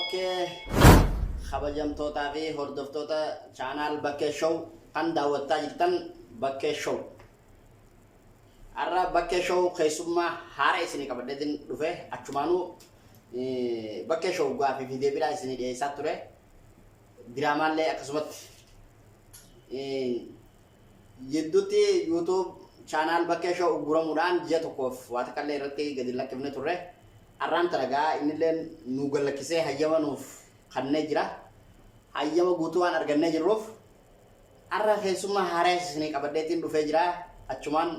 Okay. Kabajamtootaa fi hordoftoota channel Bakkee Show kan daawwattaa jirtan Bakkee Show. Har'a Bakkee Show keessummaa haara isinii qabadheetiin dhufe achumaanuu Bakkee Show gaafii fi deebiidhaa isinii dhiyeessaa ture. Diraamaallee akkasumatti jidduutti YouTube channel Bakkee Show ugguramuudhaan ji'a tokkoof waa takkallee irratti gadi hin lakkifne turre. Har'aan tana gaa innilleen nu gallakkisee hayyama nuuf kannee jira. Hayyama guutuu waan argannee jirruuf har'a keessummaa haaraa isinii qabadheetiin dhufee jira. Achumaan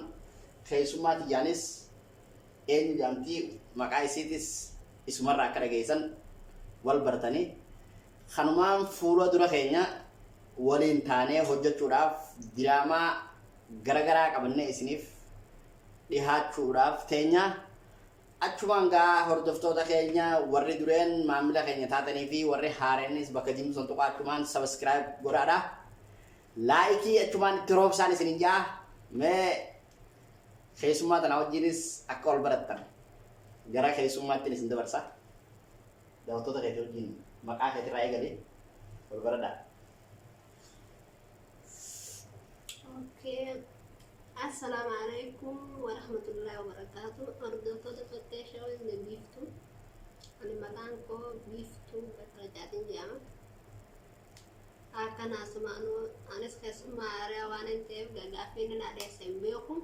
keessummaa tiyyaanis eenyu jedhamti maqaa isiitis isumarraa akka dhageessan wal bartanii kanumaan fuula dura keenya waliin taanee hojjechuudhaaf diraamaa garagaraa qabannee isiniif dhihaachuudhaaf teenya. Achumaan gaa hordoftoota keenya warri dureen maamila keenya taatanii fi warri haareenis bakka diimtuu san tuqaa achumaan subscribe godhaadha. Like achumaan itti roobsaan isinin jaa. Mee keessummaa tanaa wajjinis akka wal barattan gara keessummaattiin isin dabarsa. Daawwattoota keetii wajjin maqaa keetirraa eegali wal baradhaa. Okay. Assalaamu alaikum warahmatullahi wabarakatuh. Hordoftoota Bakkee Show inni Biiftuu. Ani maqaan koo Biiftuu Battala jedhama. Akkana asumaanuu anis keessummaa haaraa waan hin ta'eef gaaffii inni na dhiyeesse hin beeku.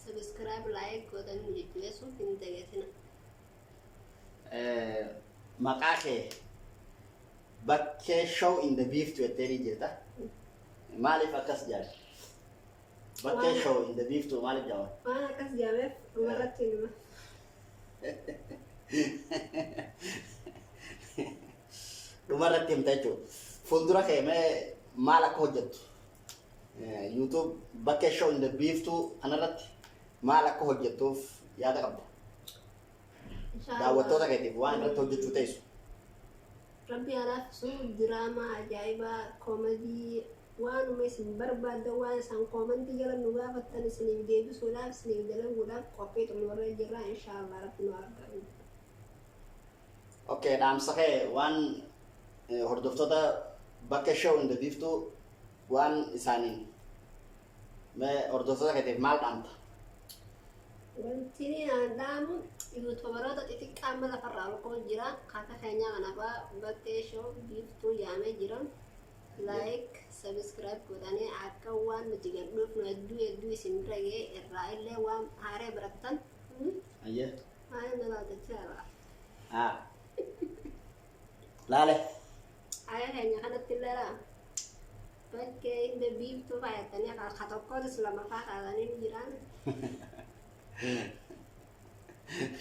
Subscribe, like gootanii nu jajjabeessuuf hin dagatina. Maqaa kee Bakkee Show in the Biiftuu jettee ni jirta. Maaliif akkas jedhan? Bakkee Show in the Biiftuu maaliif jedhama? Waan akkas jedhameef dhumarratti hima. Dhumarratti himta jechuudha. Fuuldura kee mee maal akka hojjettu? YouTube Bakkee Show in the Biiftuu kanarratti maal akka hojjettuuf yaada qabda? Daawwattoota keetiif waan irratti hojjechuu teessu. Rabbi haa laaffisu diraamaa ajaa'ibaa comedy waanuma isin barbaaddan waan isaan comment jala nu gaafattan isiniif deebisuudhaaf isiniif dalaguudhaaf qophii xumurree jirra inshaallah rabbi nu argamu. Okay, dhaamsa kee waan hordoftoota Bakkee Show in the Biiftuu waan isaaniin mee hordoftoota keetiif maal dhaamta? Wanti ani dhaamu YouTuberoota xixiqqaa amma lafarraa ol ka'u jira. Akka keenyaa kana fa'aa Bakkee Show Biiftuu yaamee jira. Like, subscribe godhanii akka waan nuti gadhuufnu hedduu hedduu isin bira ga'ee irraa illee waan haaree barattan. Ayyee. Maal na laatachaa jira? Haa. Laale. Akka keenya kanatti illee laa. Bakkee inda Biiftuu faayattanii ka tokkootis lama faa kaasanii ni jiraan.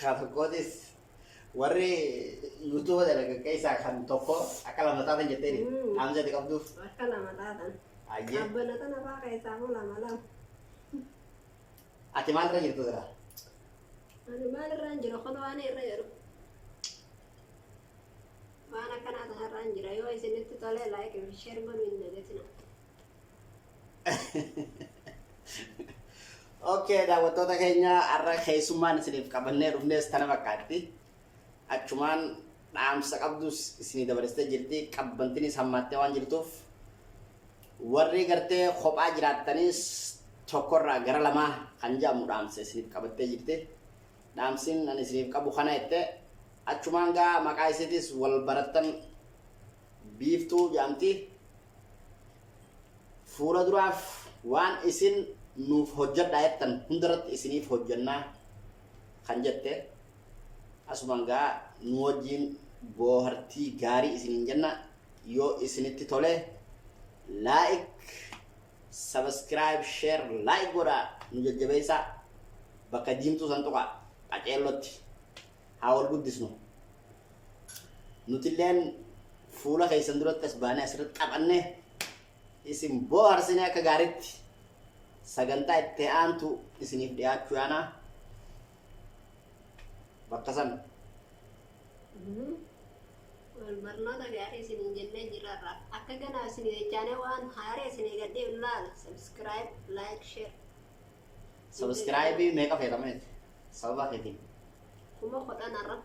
Ka tokkootis warri YouTube dalagan keessaa kan tokko akka lama taatan jetteeni dhaamsa itti qabduuf. Akka lama taatan. Ayyee. Qabbana tana faa keessaa moo lama lama. Ati maal irra jirtu jira? Ani maal irraan jira kun waan irra jiru. Waan akkanaa tanarraan jira yoo isinitti tole like fi share godhuu hin dagatina. Okay, daawwattoota keenya har'a keessummaan isiniif qabannee dhufnes tana fakkaatti. Achumaan dhaamsa qabdus isinii dabarsitee jirti. Qabbantinis hammaattee waan jirtuuf warri gartee kophaa jiraattanis tokkorraa gara lamaa kan jedhamu dhaamsa isiniif qabattee jirti. Dhaamsin ani isiniif qabu kana jette achumaan gaa maqaa isiitis wal barattan Biiftuu jedhamti. Fuula duraaf waan isin nuuf hojjedhaa jettan hundarratti isiniif hojjennaa kan jette asumaan gaa nu wajjiin boohartii gaarii isiniin jenna yoo isinitti tole like subscribe share like godhaa nu jajjabeessaa bakka diimtuu san tuqaa qaceellotti haa wal guddisnu nutilleen fuula keessan duratti as baanee asirratti taphannee isin booharsinee akka gaariitti sagantaa itti aantu isiniif dhiyaachuu yaanaa bakka san Wal barnoota gaarii isiniin jennee jirarra. Akka ganaa isinii jechaanee waan haaraa isinii gadhee ilaala. Subscribe, like, share. Subscribe meeqa feetameeti sababa keetiin? 10,000 irra.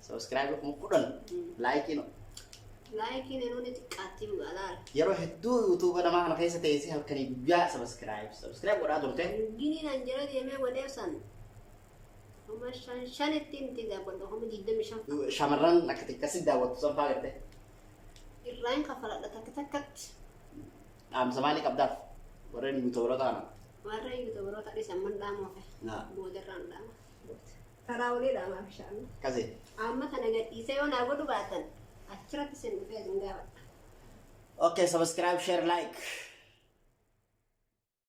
Subscribe 10,000 likeiin. Likeiin yeroo inni xiqqaatti dhugaa laala. Yeroo hedduu YouTube namaa kana keessa teessee halkanii guyyaa subscribe subscribe godhaa turte. Giniin an jala deemee godheef san 5000tti miti daawwadha, 25,000. Shamarran akka xiqqasi daawwattu san fa'aa garte. Irraan kafaladha takka takkatti. Dhaamsa maalii qabdaaf warreen YouTuberoota kana? Warra YouTuberoota dhiisan man dhaamuufe. Naa. Boodarraan dhaama. Karaa olii dhaamaaf inshaalla. Akkasii. Amma kana gadhiisee yoo naa godhu baatan achirratti isin dhufee isin gaafadha. Okay, subscribe, share, like.